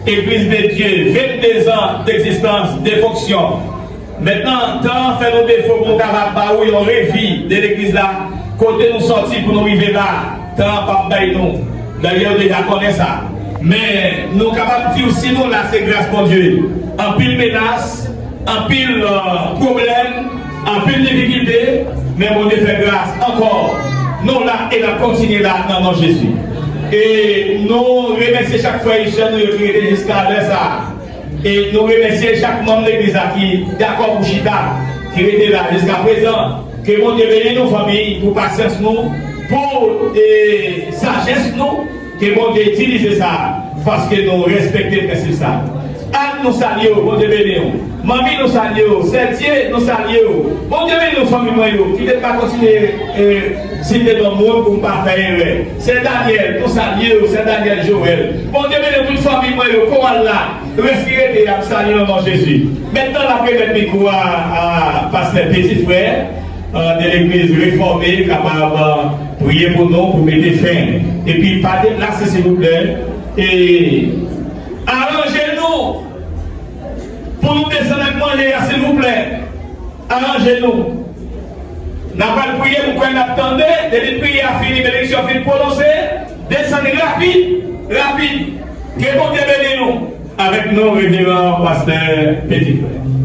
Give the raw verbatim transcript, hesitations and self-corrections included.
Église de Dieu, vennde zan d'egzistans, de fonksyon. Mentnan, tan an fè nou defo pou nou kapab ba ou yon revi de legliz la, kote nou sòti pou nou rive la, tan an p ap bay nou. Dayè, ou deja konnen sa. Men, nou kapab di w, si nou la, se gras Bondye. Anpil menas, anpil pwoblèm, anpil difikilte, men Bondye fè gras ankò. Nou la e n ap kontinye la nan non Jezi. E nou remèsye chak frè e sè nou yo ki rete jiska lè sa a. E nou remèsye chak manm legliz la ki dakò pou chita, ki rete la jiska prezan. Ke Bondye beni nou, fanmi, pou pasyans nou, pou e, sajès nou. Ke Bondye itilize sa, paske nou respekte prensip sa. Ann, nou salye w, Bondye beni w. Manmi, nou salye w. Sè Dye, nou salye w. Bondye beni w, fanmi mwen yo. Kite m pa kontinye e, site non moun pou m pa fè erè. Sè Daniel, nou salye w. Sè Daniel Joël. Bondye beni w, tout fanmi mwen yo. Koral la, rès ki rete, y ap salye nan non Jezi. Mentnan, n ap remèt mikwo a, a pastè Petit Frère de legliz refòme kapab priye pou nou, pou mete fen. Epi pa deplase, silvouplè. E aranje nou pou nou desann ak manje a, silvouplè. Aranje nou. N ap al priye, m kwè n ap tande. Depi priyè a fini, benediksyon fin pwononse, desann rapid, rapid. Ke Bondye beni nou. Avèk nou, reveran pastè Petit Frère.